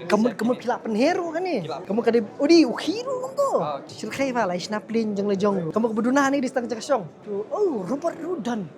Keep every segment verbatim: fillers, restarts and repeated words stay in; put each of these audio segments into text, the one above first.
Ka mut, ka mut phi lah pynher ruh kane. Ka mut ka dei, u dei u khi ruh kumto. Syrkhei ba lai shna plane jong la jong. Ka mut ka ba duna ne dei tang jaka shong. Oh, Robert Rudon.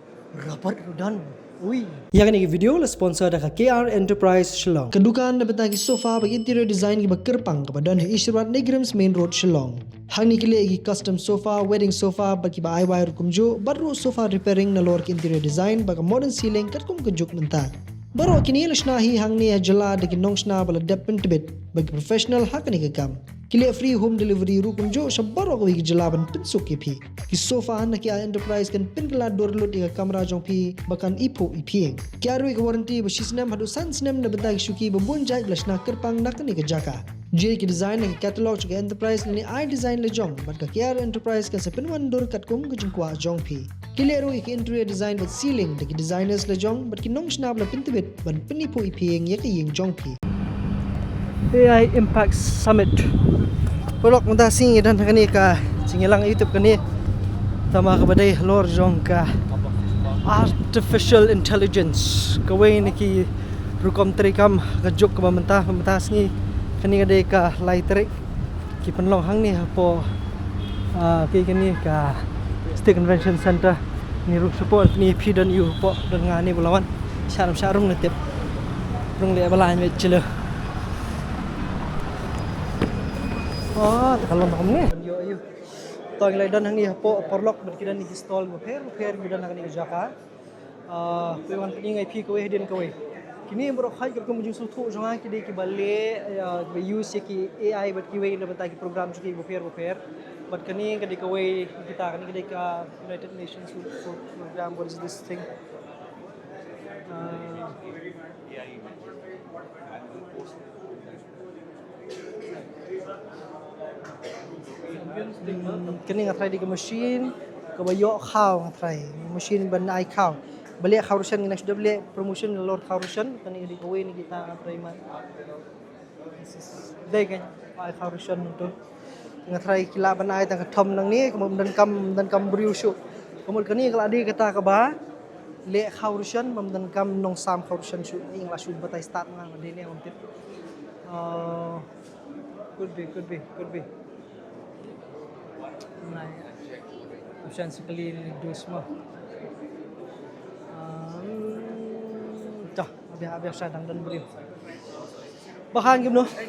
Robert Rudon. Ui. Ïa kane ka video la sponsor da ka K R Enterprise Shillong. Ka dukan da bynta ki sofa bad interior design kiba kyrpang kaba don ha Isherwad Naigrams Main Road Shillong. Hangne ki leh ki custom sofa, wedding sofa bad kiba ai wai ruh kumjuh, bad ruh sofa repairing nalor ki interior design bad ka modern ceiling katkum ka juk mynta. Baroh kine la shna hi hangne ha jylla da ki nongshna ba la dep pyntbit bad ki professional ha kane ka kam. Ki leh free home delivery ruh kumjuh sha baroh kawei ka jylla ban pynsuk ïa phi. Ki sofa na K R Enterprise kan pynkylla dur lut ïa ka kamra jong phi ba kan iphuh iphieng. Ki ai ruh ïa ka warranty ba shi snem haduh san snem na bynta ki shuki ba bun jait ba la shna kyrpang na kane ka jaka. Jia ki design na ki catalog jong ka Enterprise lane ai design la jong bad ka K R Enterprise kan sa pynwan dur katkum ka jingkwah jong phi. Ki leh ruh ïa ki interior design bad ceiling da ki designers la jong bad ki nongshna ba la pyntbit ban pyniphuh iphieng ïa ka ïing jong phi. A I Impact Summit. Paralok, mynta sngi ngi don ha kane ka jingïalang YouTube kane. Tangba kaba dei halor jong ka artificial intelligence. Kawei na ki rukom treikam ka juk kaba mynta, mynta sngi kane ka dei ka lai tarik. Ki pynlong hangne hapoh, ah, ki kane ka State Convention Center. Ni ruh support ni phi don ïa u hapoh don nga ni ba la wan. Sha ram sha rung na tip. Rung leh ba la ngan wet chilo. Oh, ta ka long ba kam ni. Yo, yo. To ngi la don hangne hapoh paralok bad ki don ki stall bapher bapher ki don hangne ka jaka. Ah, phi wan pyni ngai phi kawei hadien kawei. Kine baroh khait katkum jingsngewthuh jong nga ki dei kiba leh, ah, kiba use ïa ki A I bad kiwei na bynta ki program jong ki bapher bapher. Bad kane ka dei kawei kita, kane ka dei ka United Nations Food, Food Program, what is this thing? Ah, Hmm, kane nga try da ka machine kaba ïoh khaw, nga try machine ban ai khaw. Ba leh khaw ruh shen, nga shu dep leh promotion halor khaw ruh shen, kane ka dei kawei na kita nga try ma. Dei ka ai khaw ruh shen tu. Nga try ki lah ban ai tang ka thom nangne, ka mut ym donkam, ym donkam briew shuh. Ka mut kane ka lah dei kata kaba leh khaw ruh shen, ym donkam nongsam khaw ruh shen shuh. Nga la shu batai start nga, nga dei ne ym tip. Uh, could be, could be, could be. Nai. Option sekali ni dus mo. Um, dah, habis, habis saya dang dan beri. Bahan gimno? Phi,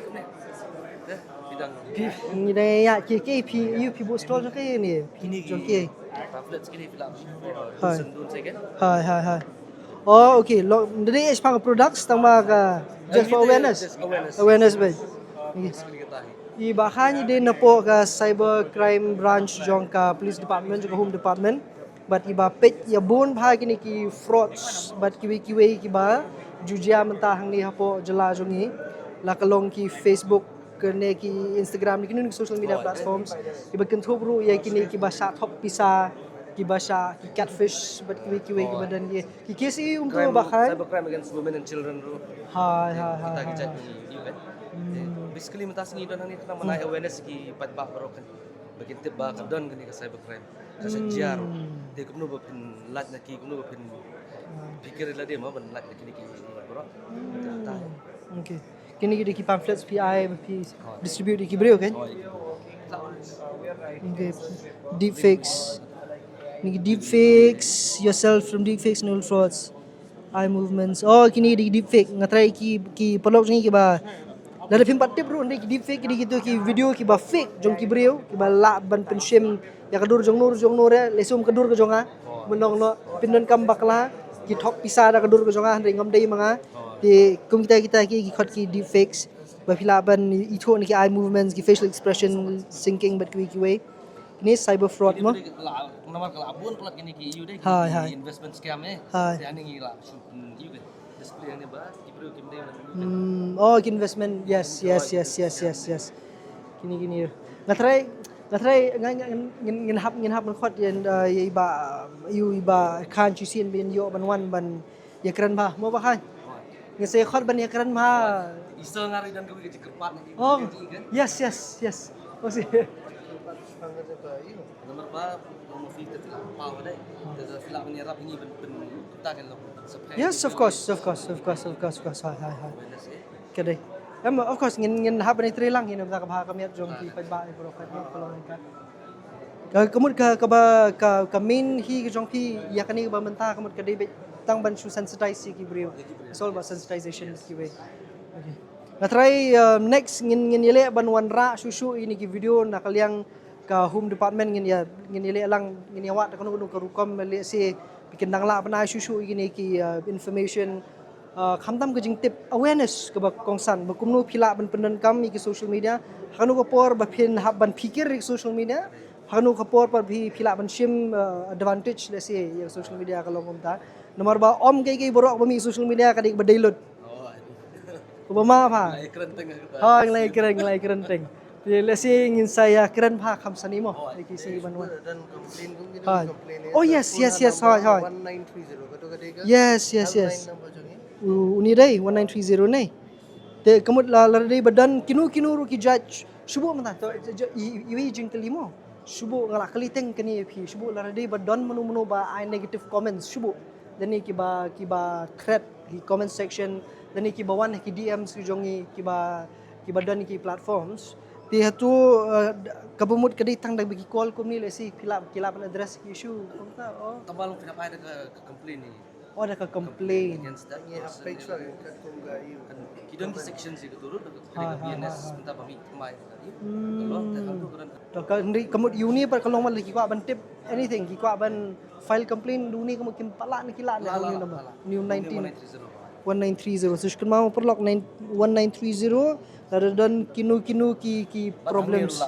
ngi dang ïa ki, ki phi, ïa phi buh stall jong ki ni. Kine ki jong ki. Pamphlets kine phi lah. Hai. Hai, hai, hai. Oh, okay. Lo, dei ïa shipang products tangba ka just for awareness. Just awareness. Awareness, bhai. Okay. Basically kata hi. I ba kha ngi dei napoh ka cyber crime branch jong ka police department, jong ka home department. Bad i ba peit ïa bun bha kine ki frauds bad kiwei kiwei kiba ju jia mynta hangne hapoh jylla jong ngi. La ka long ki Facebook, kane ki Instagram, kine ki social media platforms. Ki ba kynthup ruh ïa kine kiba shah thok pisa, kiba shah ki catfish bad kiwei kiwei kiba don ïa ki case i um tu ba khai. Cyber crime against women and children ruh. Hai, hai, hai. Kita ki jait ni, you kan. Basically mynta sngi don hangne khnang ban ai awareness ki paidbah baroh kan. Ba kin tip ba ka don kane ka cyber crime. Ka sa jia ruh. Te kumno ba phin lait na ki, kumno ba phin phikir lade mo ban lait na kine ki baroh. Te ta. Okay. Kine ki dei ki pamphlets phi ai ba phi distribute ïa ki briew kan? Oh, ïa ki briew. Okay. Deepfakes. Kine ki deepfakes, yourself from deepfakes and all frauds. Eye movements. Oh, kine dei deepfake. Nga try ki, ki paralok jong ngi kiba. Lada phim pat tip ruh, dei ki deepfake, dei kitu ki video kiba fake jong ki briew, kiba lah ban pynshim ïa ka dur jong no, jong no re, lehse um ka dur ka jong nga. Mynno no pyndonkam bakla, ki thok pisa da ka dur ka jong nga, hynrei ngam dei ma nga. Te kum kita, kita ki, ki khot ki deepfakes. Ba phi lah ban ithuh na ki eye movements, ki facial expression, syncing bad kiwei kiwei. Kine cyber fraud mo. Namar ka la bun palat kine ki, ïa u dei ki, hai, hai, investment scam eh. Hai. Te ani ngi la shu, ïa u dei display ani ba ki briew kim dei. Hmm, oh, ki investment. Yes, yes, yes, yes, yes, yes. Kine, kine. Nga try, nga try, nga, nga, ngin, ngin hap, ngin hap ban khot ïa, uh, ïa i ba, ïa u i ba Khan Shui Sin ban ïoh ban wan ban ïakren bha mo ba Khan. Nga sa khot ban ïakren bha. Isa nga ri dan ka wi ka jingkyrpad na ki. Oh, yes, yes, yes. Oh, si. Namar ba mo mo fi ta tila pa wa dai. Ta tila ban ïarap ngi ban, ban ta kan lo. Yes, of course, of course, of course, of course, of course. Hai, hai, hai. Ka dei. Em, of course, ngin, ngin hap ban ïatrei lang hi na ka bynta ka bha ka miat jong ki paidbah, ïa baroh ka miat ka long ka. Ka, ka mut ka, kaba, ka, ka main hi ka jong phi ïa kane kaba mynta, ka mut ka dei beit tang ban shu sensitize ïa ki briew. It's all about sensitization kiwei. Okay. Nga trai, uh, next ngin, ngin ïaleh ban wanrah shuh shuh ïa kine ki video na ka liang ka Home Department, ngin ïa, ngin ïaleh lang, ngin ïa wad da kano kano ka rukom, lehse phi kin dang lah ban ai shuh shuh ïa kine ki, uh, information, uh, khamtam ka jingtip, awareness kaba kongsan ba kumno phi lah ban pyndonkam ïa ki social media ha kano ka por ba phin hap ban pyrkhat ïa ki social media, ha kano ka por ba phi, phi lah ban shim, uh, advantage, lehse, ïa social media ka long kumta. Namar ba ym kaei kaei baroh ba mih social media ka dei ba dei lut. Oh, aduh. Kaba ma pha. Ngi la ïakren teng ha kata. Ha, ngi la ïakren, ngi la ïakren teng. Te lehse ngin sa ïakren bha kham sani mo. Ïa ki sngi ban wan. Don complain kum ki don complain. Oh, yes, yes, yes, hooid, hooid. One nine three zero, kato ka dei ka. Yes, yes, yes. Helpline number jong ngi. U-, uni dei one nine three zero ne. Te ka mut la, lada dei ba don kino kino ruh ki judge, shu buh mynta, to, i, i, iwei i jingkylli mo. Shu buh, nga la kylli teng kane ïa phi, shu buh lada dei ba don mano mano ba ai negative comments, shu buh. Lane kiba, kiba thread ki comment section, lane kiba wan ha ki D Ms ki jong ngi, kiba, kiba don ki platforms. Te hato, uh, kaba mut ka dei tang da ba ki call kumne, lehse phi lah, ki lah ban address ki issue kumta, oh. Tang ba long phi nang ai da ka, ka complain hi. Oh, da ka complain. Against that person. Ngi hap page, ngi kat kum ka ïa. Kan ki don ki section ïa kato ruh, da ka, ha, ka B N S, mynta ba mih thymmai ka ïa. Hmm. Ka long, da ka tu ka don. To ka hynrei ka mut uni pat ka long, ma lada ki kwah ban tip anything, ki kwah ban file complaint, uni ka mut kin pat lah ne ki lah ne, lah, uni lah, number. Lah, lah. Uni nineteen. Uni one nine three zero. One nine three zero. So shu kynmaw paralok nine, one nine three zero, lada don kino kino ki, ki problems.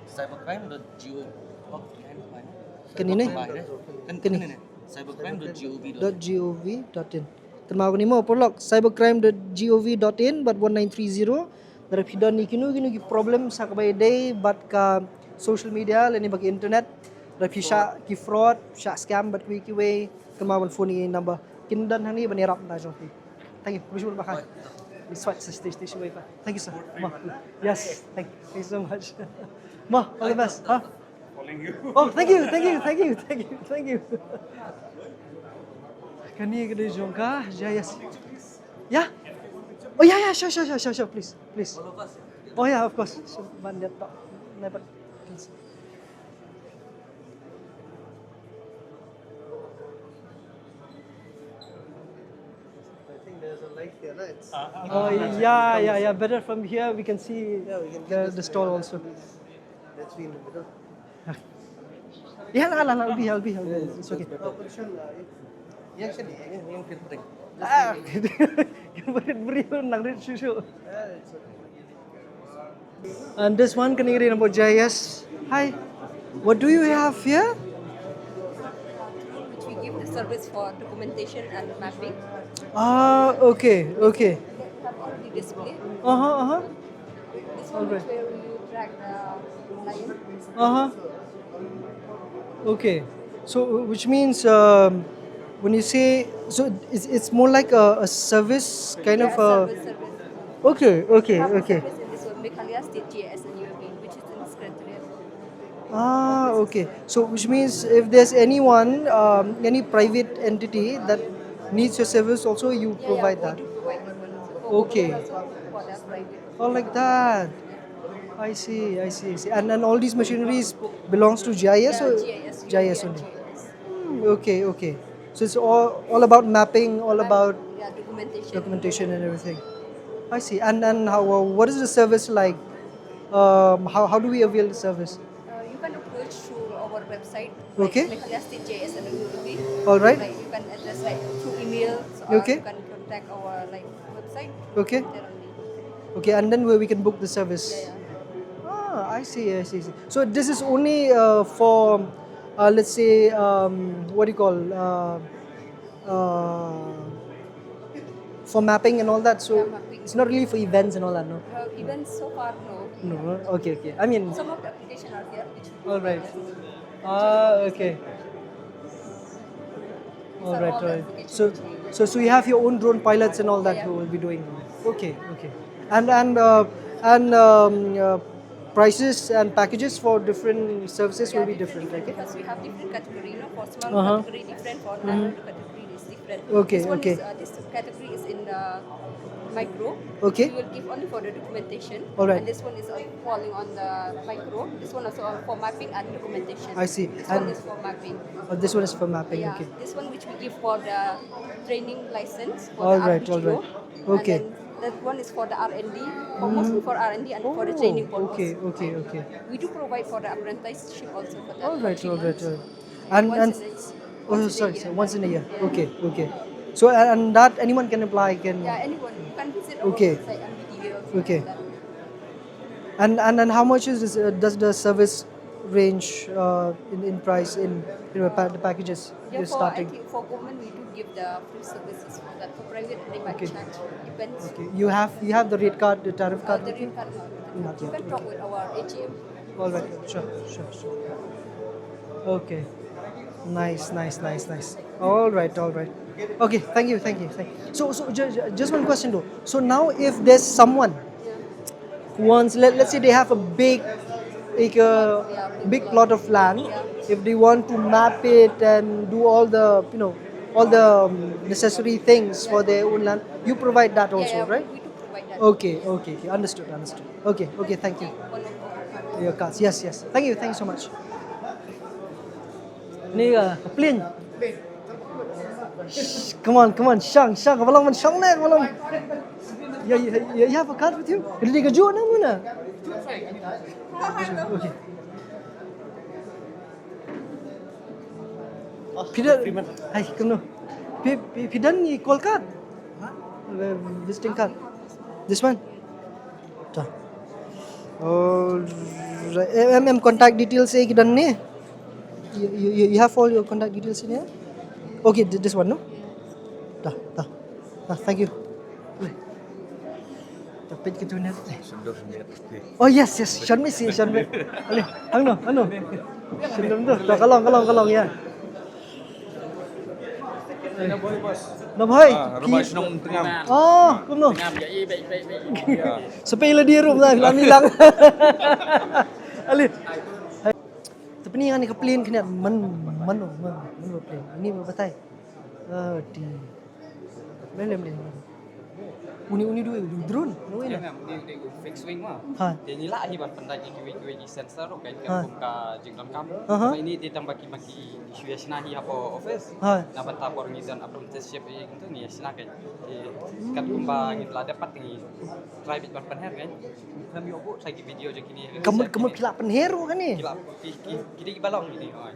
Cybercrime dot G O. Kane ne? Kane ne? Cybercrime dot G O V dot in. Kynmaw kane mo paralok, cybercrime dot G O V dot in bad one nine three zero. Lada phi don ïa kino kino ki problem sa kaba ïadei bad ka social media lane bad ka internet, lada phi shah ki fraud, shah scam bad kiwei kiwei, kynmaw ban phone ïa ki number. Kin don hangne ban ïarap na jong phi. Thank you. Thank you so much. Mo, all the best. Ha? Calling you. Oh, thank you, thank you, thank you, thank you, thank you. Kane ka dei jong ka, J I S. Yeah? Oh, yeah, yeah, sure, sure, sure, sure, sure, please, please. Oh, yeah, of course. Sure, ban dia tok. Dapat. Please. I think there's a light here, no? It's, oh, yeah, yeah, yeah. Better from here, we can see the, the stall also. Let's be in the middle. Yeah, la, la, la, I'll be, I'll be, I'll be. It's okay. Oh, position, uh, yeah, actually, yeah, yeah, yeah. Ah, beri, beri, nang rit susu. Yeah, it's okay. And this one, can you read about J I S? Hi. What do you have here? Which we give the service for documentation and mapping. Ah, okay, okay. They have already displayed. Uh-huh, uh-huh. This one is where you track the lion. Uh-huh. Okay. So, which means, um, when you say, so it's, it's more like a, a service kind of a. Yeah, service, service. Okay, okay, okay. We have a service in this one, Meghalaya State G I S and U O V, which is in Secretariat. Ah, okay. So, which means if there's anyone, um, any private entity that needs your service also, you provide that? Yeah, yeah, we do provide that one also. For government also, for the private. Oh, like that. I see, I see, I see. And, and all these machineries belongs to G I S or? Yeah, G I S, G I S only? G I S. Hmm, okay, okay. So it's all, all about mapping, all about documentation and everything. I see. And, and how, uh, what is the service like? Um, how, how do we avail the service? Uh, you can approach through our website, like, okay. Meghalaya State G I S and U O V. All right. Like, you can address, like, through email, or, okay, you can contact our, like, website. Okay. There only. Okay, and then where we can book the service. Yeah, yeah. Ah, I see, I see, I see. So this is only, uh, for, uh, let's say, um, what do you call, uh, uh, for mapping and all that. So, yeah, mapping, it's not really for events and all that, no? Uh, events so far, no. No, no. Okay, okay. I mean, some of the applications are there, which we, all right. Ah, okay. All right, all right. So, so, so you have your own drone pilots and all that who will be doing. Okay, okay. And, and, uh, and, um, uh, prices and packages for different services will be different, okay? Because we have different category, you know, for small category different, for nano category is different. Okay, okay. This one is, uh, this category is in, uh, Micro. Okay. We will give only for the documentation. All right. And this one is uh, falling on the micro. This one also for mapping and documentation. I see. This And- one is for mapping. Oh, this one is for mapping. Yeah. Okay. This one which we give for the training license for All the right, R P T O. All right. Okay. And then that one is for the R and D, for mostly for R and D and for the training purpose. Okay, okay, okay. We do provide for the apprenticeship also for that. All right, three all right, months. all right. And Once and in a- oh, once in a sorry, year. sorry, once in a year. Okay, okay. So and, and that anyone can apply, can. Yeah, anyone. You can visit our Okay. Website M B D A also. Okay. And and and how much is this, uh, does the service range, uh, in in price, in, you know, pa- the packages? Yeah, You're for, starting. I think for government we do give the free services for that. For private they might Okay. charge. Depends. Okay. You have you have the rate card, the tariff Uh, card. the With you? rate card, no. Not You yet. Can talk with our A G M. All right. Sure. Sure. Sure. Okay. Nice. Nice. Nice. Nice. All right. All right. Okay. Thank you. Thank you. Thank you. So so ju- ju- just one question though. So now if there's someone who wants, let, let's say they have a big, like a big plot of land. If they want to map it and do all the, you know, all the um, necessary things for their own land, you provide that also, Yeah, yeah, right? We do provide that. Okay, okay, okay. Understood, understood. Okay, okay, thank you. One of our Your cards, yes, yes. Thank you, thank you so much. Ni uh, plane. Shh, come on, come on, shang, shang, ka ba long man shang ne, ka ba long. Yeah, yeah, yeah, you have a card with you? Ka dei ka juh na muna. Okay. Phi don, hai, kumno? Phi, phi, phi don i call card? Uh, visiting card. This one? Ta. Oh, right. Em, em, em, contact details eh ki don ne? You, you, you- you have all your contact details in here? Okay, th- this one, no? Ta, ta. Ta, thank you. Ta peit ka tu ne. Oh yes, yes. Shon mi si, shon mi. Ale, hangno, hangno. Shon mi tu. Ta, ka long, ka long, ka long, ya. Na bhai. Ah, rumah senang tengam. Oh, kumno. Tengam ya, eh, baik, baik, baik. Ya. Sa peit la dei ruh la, la milang. Ale. Te pyni nga ïa kane ka plane khyndiat, man, man, man, man ba plane. Uni ba batai. Ah, di. Lem, lem, lem. Uni, uni dei u drone. Uni Ïa na. nga, uni dei u fixed wing ma. Ha. Te ngi lah hi ban pyndait ïa kiwei kiwei ki sensor, okay, Ha. kum ka jinglong kam. Aha. Ba uni dei tang ba ki, ba ki shu ïa shna hi hapoh office. Ha. Na bynta por ngi don apprentice ship ïa ngi tu ngi ïa shna kan. Te katkum ba ngi la dep pat ngi try bit ban pynher kan. Khlem ïoh buh sa ki video jong kine. Ka mut, ka mut phi lah pynher ruh kane. Ki la ki, ki, ki dei ki ba long kine. Oi.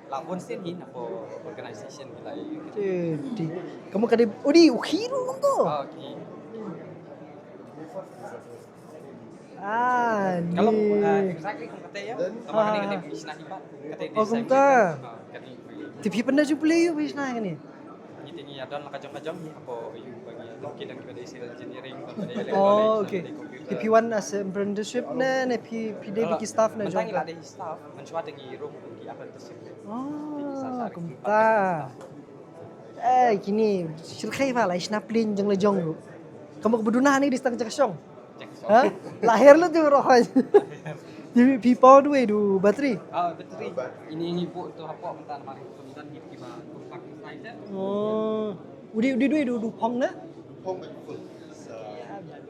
La bun sien hi na po organization ki la. Eh, di. Ka mut ka dei, oh, di u khi ruh kumto. Ah, okay. Ah, Kalau ni. ah, exactly kum kata ya. Sama Ah. kane kata phi shna hi ba. Kata Oh, design kumta. Ah, kata. Te phi pynda ju pule ïa phi shna kane. Ngi te ngi ïa don la ka jong ka jong, hapoh ïa ba ngi ïa don ki dang ki ba dei civil engineering, ba dei Oh, electronics, okay. ba dei computer. Te phi wan as an apprenticeship ne, ne phi, phi dei ki staff ne Mynta jong. Ngi la dei staff, mynshuwa te ngi rung ki apprenticeship. Oh, kumta. Eh, kine, syrkhei ba la shna plane jong la jong ruh. Ka mut ka ba duna ne dei tang jaka shong. Ha? La her la tu roh. Phi, phi power tu eh, tu battery. Ah, battery. Ini ngi buh tu hapoh mynta namar ngi don ngi ki ba compact size. Oh. U dei, u dei tu eh, tu phong na? Phong bad full. Sa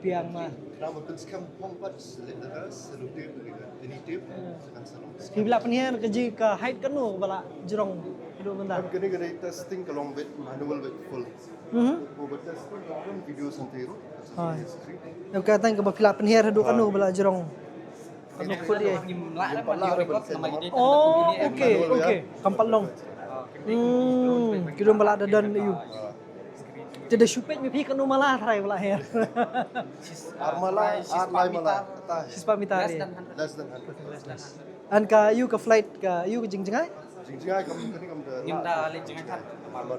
Biang ma. Rama pun skam phong bad selek data selutir dari ini tip sekan salong. Phi ba la pynher ka jong ka height kano ba la jrong. Dei mynta. Kan kene kene testing ka long bad manual bad full. Mhm. Ko bad testing ka long video santai ro. Hai. Ka tang ka ba phi la pynher haduh kano ba la jrong. Kano khut eh. Ngi mlah dah man record nama ini. Oh, okay, okay. Kam pat long. Hmm, ki don ba la da don ïa u. Te da shu peit ma phi kano mala trai ba la her. Ar mala, ar lai mala. Kata. Shispah meter. Less Eh. than hundred. Less than hundred. An ka ïa u ka flight ka ïa u ka jingjngai. Jingjngai kam kene kam da. Ngim da leh jingai kan.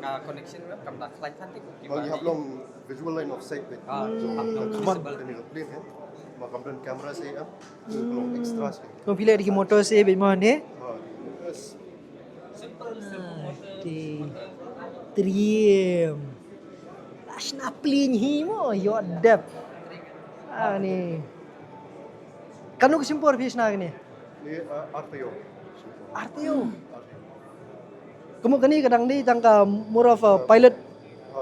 Ka connection kam da flight kan tik. Bagi hap long visual line of sight bad. Ah, hap long Kam visible. kene ka plane kan. Ma kam don camera sa am. Long extra sa. Kong phi leh da ki motor se bad mo ne. Ha. Yes. Te. Trim. La shna plane hi mo, ïoh dep. Ani. Kano ka shim por phi shna kane? Ni uh, R T O. R T O. Ka mut kane ka dang dei tang ka more of a pilot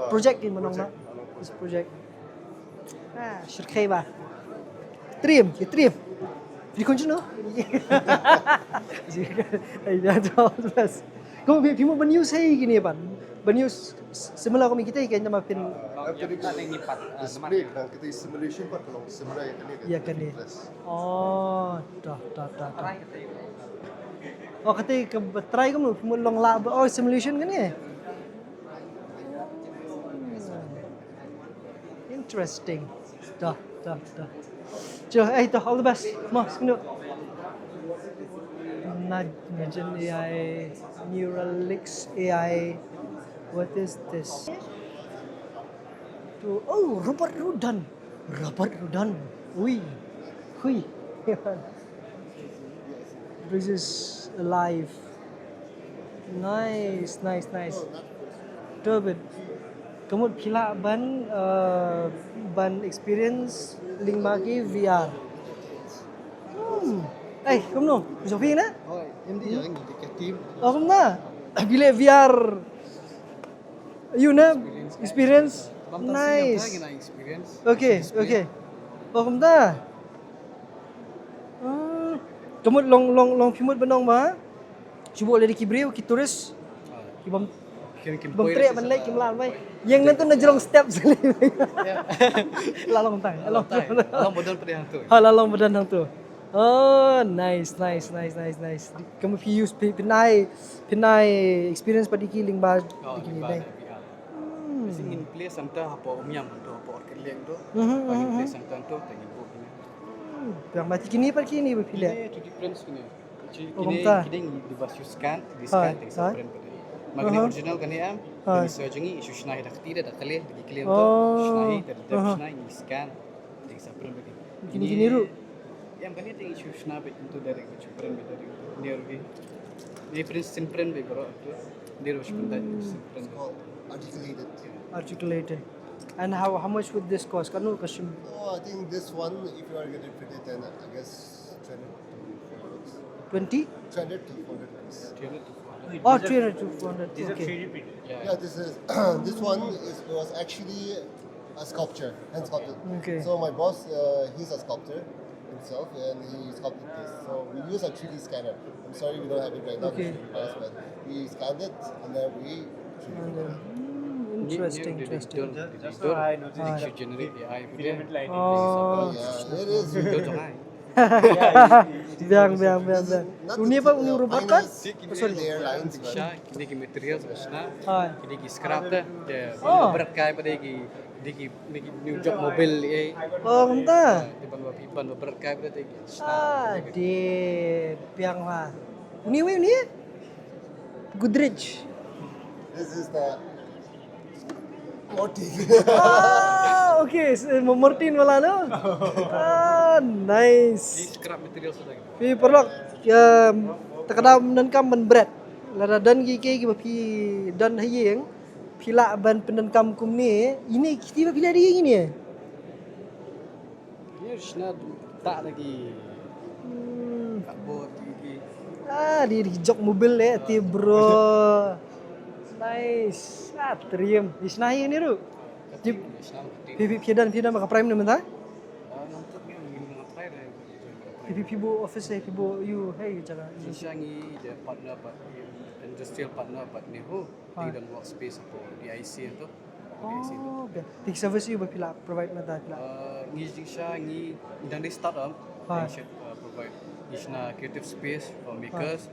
project ki mynno na. This project. Shyrkhei ba. Trim, ki trim. Di kun chino. Ai ya, all the best. Kum phi, phi mut ban use hi kine ban. Ban use similar kum kita hi kan nama phin. Kita simulation pat ka long similar ya kane. Ya kane. Oh, dah, dah, dah, dah. Oh, kata ka try kum phi mut long la, oh, simulation kane. Interesting. Dah, dah, dah. Sure, eh, dah, all the best. Mo, sngewbha. Naj-, Najin A I, Neuralinks A I. What is this? To, oh, Robert Rodin. Robert Rodin. Ui. Hui. Bridges alive. Nice, nice, nice. Tobit. Ka mut phi lah ban, uh, ban experience lyngba ki V R. Hmm. Eh, kumno? Jong phi na? Oh, em di jong ka team. Oh, kumno? Phi leh V R. You na experience? Nice. Okay, okay. Oh, kumta. Ah, ka mut long, long, long phi mut ban ong ba. Shu buh lei ki briew, ki tourist. Ki bym, ki bym treh ban leit, ki mlien bai. Ïeng na tu na jrong step sali. La long tang, la long tang. La long ba don pat hangtu. Ha, la long ba don hangtu. Oh, nice, nice, nice, nice, nice. Ka mut phi use phi, phin ai, phin ai experience pat ïa ki lyngba, oh, lyngba V R. Hmm. Ngin place hangta hapoh Umiam hangta hapoh Orchid Lake tu. Mhm, mhm. Ngin place hangta tu, te ngin buh kine. Hmm. Biang ba kine pat kine ba phi leh. Kine two D prints kine. Kine, kine ngi dei ban shu scan, ngi scan, te ngi sa print pat. Ma kane original kane em, ngi sa jong ngi shu shna hi da kti da, da kali, da ki kali tu. Oh. Shna hi, te da dep shna hi, ngi scan. Ding sa print bad kine. Kine ruh. Ïa kane te ngi shu shna bad kine tu direct, ngi shu print bad direct. Kine ruh ki. Ngi print, screen print bad baroh tu. Kine ruh shu print direct, screen print. It's called articulated. Articulated. And how, how much would this cost? Katno ka shim? Oh, I think this one, if you are getting printed, then I guess three hundred to four hundred. Twenty? Three hundred to four hundred rupees. Three hundred to four hundred. Oh, three hundred to four hundred. These are okay. Three D printed. Yeah, yeah. Yeah, this is, this one is, was actually a sculpture, hand sculpted. Okay. So my boss, uh, he's a sculptor himself, and he sculpted this. So we use a three D scanner. I'm sorry we don't have it right now. Okay. But we scanned it, and then we three D printed it. Hmm, interesting, interesting. Just, just, I noticed. Ah. Should generate A I for them. Oh. Yeah, it is. Biang, biang, biang, biang. Uni ba, uni rubber kat? Sorry. Kine ki materials ba shna. Kine ki scrap te. Te ba bret kai ba dei ki, dei ki, dei ki new job mobile eh. Oh, kumta. Te ban ba, ban ba bret kai ba dei ki shna. Ah, de biang la. Uni wei uni? Godrej. This is the Mortin. Ah, okay. Mortin wala no? Ah, nice. Phi paralok, um, te ka dei ban donkam ban bret. Lada don ki, ki, kiba phi don ha ïing, phi lah ban pyndonkam kumne. Ine kiti ba phi leh da ïing ine. Ïa shna tu ta da ki. Hmm. Cardboard ki. Ah, dei ki jok mobil eh, te bro. Nice. Ah, trim. Ïa shna hi ni ruh. Phi, phi, phi don, phi don ba ka prime na mynta? Phi, phi, phi buh office eh, phi buh ïa, hei, jaka. Ngi sha ngi ïa partner bad, industrial partner bad NEHU. Ngi don workspace hapoh D I C tu. Oh, okay. Te ki service ïa ba phi la provide mynta phi la. Uh, ngi jingshisha ngi dang dei startup. Ngi shu, uh, provide. Ngi shna creative space for makers.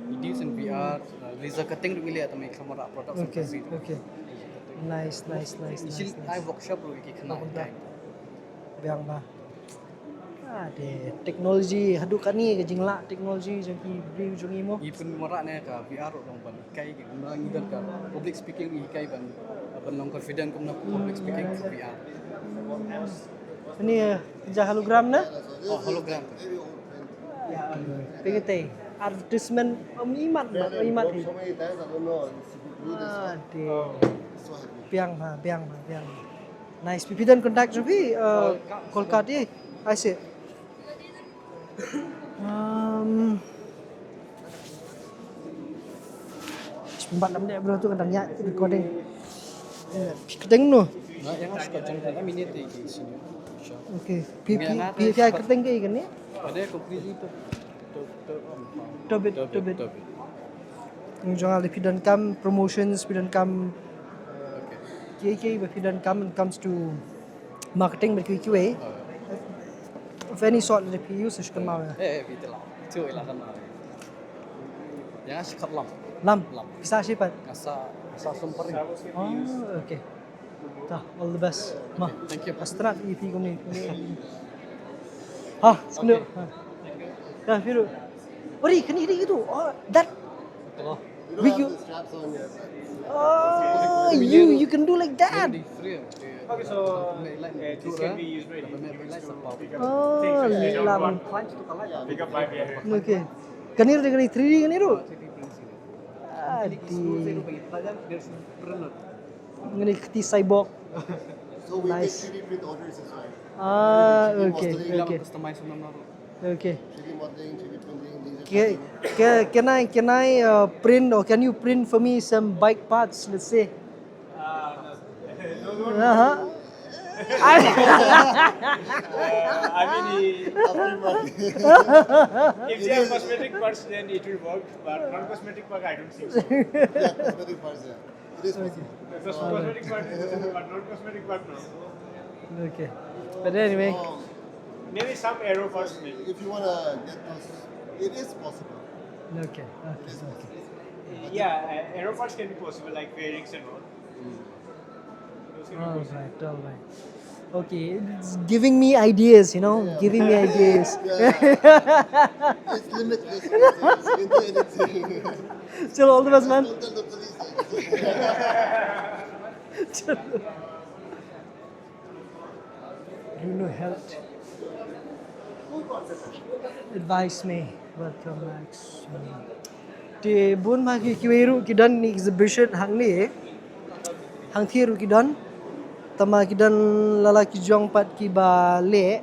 Ngi deal in V R, uh, laser cutting ruh ngi leh, tang ma ki camera products. Okay, okay. Nice, nice, nice, nice. Ngi ai workshop ruh ïa ki khynnah. Biang ba. Ah, de technology haduh katne ka jinglah technology jong ki briew jong ngi mo. Ngi pynmareh ne ka V R ruh long ban hikai ki, ngi don ka public speaking ngi hikai ban, ban long confident kumno public speaking ka V R. Ni, eh, ja hologram na? Oh, hologram. Pyngetei advertisement, um, imat ba, imat hi. Ah, de. Biang ba, biang ba, biang ba. Nice. Phi, phi don contact jong phi, uh, call card ïa. I see. Um, shu bat lam deh bro, tu ka dang ïa recording. Phi kdeng no. Nga, ïa nga shu kat jong ka, I mean, ïa te ki senior. Sure. Okay. Phi, phi, phi, phi ai kyrteng kaei kane? Ka dei completely to, to, to, um, Tobit, Tobit, Tobit. Tobit. Jong nga lada phi donkam promotions, phi donkam, okay, kiei kiei ba phi donkam when it comes to marketing bad kiwei kiwei of any sort, lada phi ïohi sa shu kynmaw ïa nga. Eh, eh, phi te lah. Phi te lah kynmaw. Ïa nga shu kat lam. Lam? Lam. Phi sah shi pat? Nga sah, nga sah Sumpari. Oh, okay. Ta, all the best. Ma. Thank you. Astrat i phi kumne. Ha, snu. Ha. Ta, phi ruh. Ori, kani, kani gitu. Oh, that. Hello. We you. Oh, you, you can do like that. Okay, so, uh, this can be used, right, in, in, oh, lam. Pick up by, yeah. Okay. Kani ruh, kani three D kani ruh. Ah, di. Ngani kti cyborg. So we take, nice, three D print orders as well. Ah, okay, okay. Customize. Okay. Three D modeling, three D printing, laser cutting. Can I, can I, uh, print, or can you print for me some bike parts, let's say? Uh, no. No, no, no. Uh-huh. Uh, I mean, he, if they are cosmetic parts, then it will work, but non-cosmetic part, I don't think so. Yeah, cosmetic parts, yeah. It is possible. Cos-, cosmetic part is possible, but non-cosmetic part, no. Okay. But anyway. Um, maybe some aero parts, maybe. If you wanna get those, it is possible. Okay, okay, okay. Yeah, uh, aero parts can be possible, like bearings and all. Those can be possible. All right, all right. Okay, it's giving me ideas, you know, yeah, giving me ideas. Yeah, yeah. It's limitless. You can do anything. Chalo, all the best, man. Don't tell the police. Chalo. Runo Health. Advise me. Welcome, Max. Te bun ma ki, kiwei ruh ki don ni exhibition hangne. Hangthie ruh ki don. Tangba ki don la la ki jong pat kiba leh.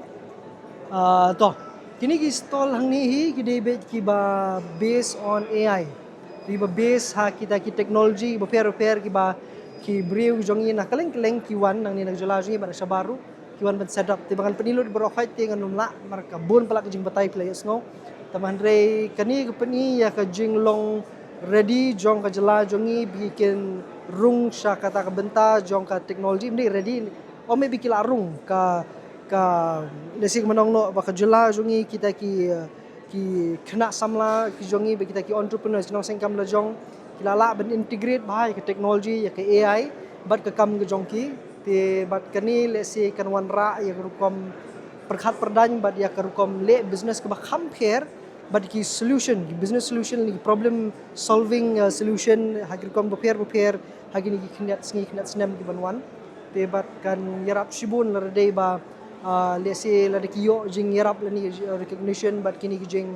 Ah, to. Kine ki stall hangne hi ki dei beit kiba based on A I. Kiba based ha kita ki technology bapher bapher kiba ki briew jong ngi na kylleng kylleng ki wan nangne na ka jylla jong ngi bad na shabar ruh. Ki wan ban set up. Te ba ngan pyni lut baroh khoit te ngan ym lah namar ka bun palat ka jingbatai phi la ïohsngew. Tangba hynrei kane ka pyni ïa ka jinglong ready jong ka jylla jong ngi ba ki kin rung sha kata ka bynta jong ka technology, ym dei ready, ym, maybe ki la rung ka, ka, lehse kumno ngan ong, ba ka jylla jong ngi kita ki, eh, ki khynnah samla ki jong ngi bad kita ki entrepreneurs, ki nongseng kam la jong, ki la lah ban integrate bha ïa ka technology, ïa ka A I bad ka kam ka jong ki. Te bad kane lehse kan wanrah ïa ka rukom pyrkhat pyrdaiñ bad ïa ka rukom leh business kaba kham pher bad ki solution, ki business solution, ki problem solving, uh, solution ha ki rukom bapher bapher ha kine ki khyndiat sngi khyndiat snem ki ban wan. Te bad kan ïarap shibun lada dei ba, ah, lehse lada ki ïoh jingïarap lane, uh, recognition bad kine ki jing,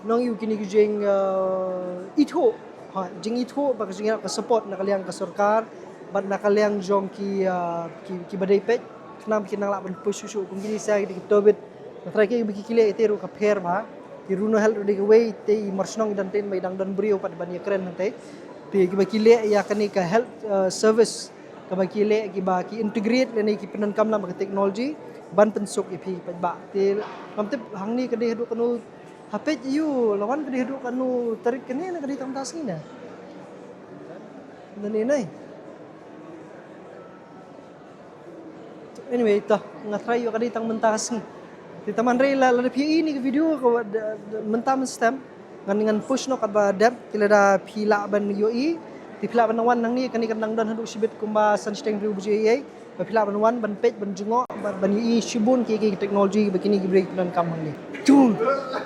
nong ïoh kine ki jing, uh, ithuh. Ha, jingithuh bad ka jingïarap, ka support na ka liang ka sorkar bad na ka liang jong ki, uh, ki, kiba dei peit. Khnang ba kin nang lah ban push shuh shuh kum kine sa ki dei ki Tobit. Nga tharai kiba ki leh ite ruh ka pher bha. Ki Runo Health ruh dei kawei te i mar shnong i don tei, ba i dang don briew pat ban ïakren hangtei. Te kiba ki leh ïa kane ka health, uh, service kaba ki leh, kiba ki integrate lane ki pyndonkam lang bad ka technology ban pynsuk ïa phi paidbah. Te ngam tip hangne ka dei haduh kano, ha peit ïa u la wan, ka dei haduh kano tarik kane, ne ka dei tang mynta sngi ne? Nangne ne? Anyway, to, nga tharai ïoh ka dei tang mynta ka sngi. Te tang hynrei la, lada phi ïohi ïa kane ka video ka wa-, da, da, mynta mynstep ngan, ngan push noh katba dep, te lada phi lah ban ïohi, te phi lah ban wan nangne, kane kan nang don haduh shibit kumba san shiteng hynriew baje ïa, ba phi lah ban wan ban peit ban jngoh, ban, ban ïohi shibun ki, ki technology ba kine ki briew ki donkam hangne. Chung.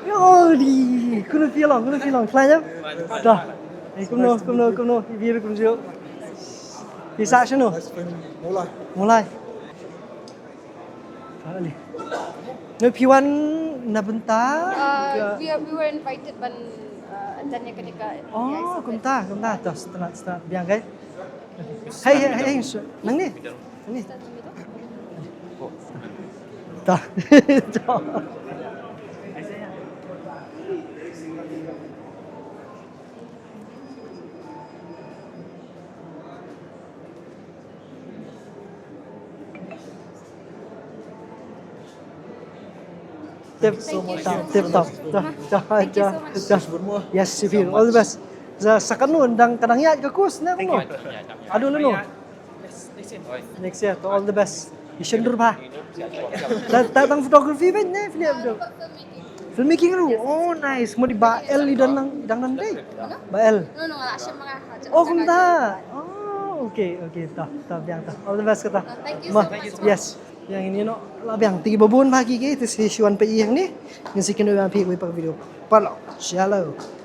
Yo di. Kumno phi long, kumno phi long, khlaiñ em? Da. Eh, kumno, kumno, kumno, phi ruh kumjuh. Phi sah shano? Mawlai. Mawlai. Kali. No, phi wan na bynta? Uh, we are, we were invited ban, uh, attend ïa kane ka, oh, kumta, kumta. To, start, start. Biang kai. Hei, hei, hei, hei. Nangne. Nangne. Ta. Ta. Tip, tip top. Yes, Sipir. All the best. Sa, sa kano, dang ka dang ïaid ka course ne kano? Ado lano? Next year, to all the best. Ïa shon dur bha. Ta tang photography ban ne, filmmaking ruh. Oh, nice. Mo di ba el i dang nang, i dang nang dei. Ba el. Oh, kumta. Oh, okay, okay. Ta, ta biang ta. All the best kata. Thank you so much. Yes. Yang ini no, la biang ti babun bha ki ki, ti si shuan pe ïa ni. Ngin si kino yang pi wi pa video. Palo. Shalom.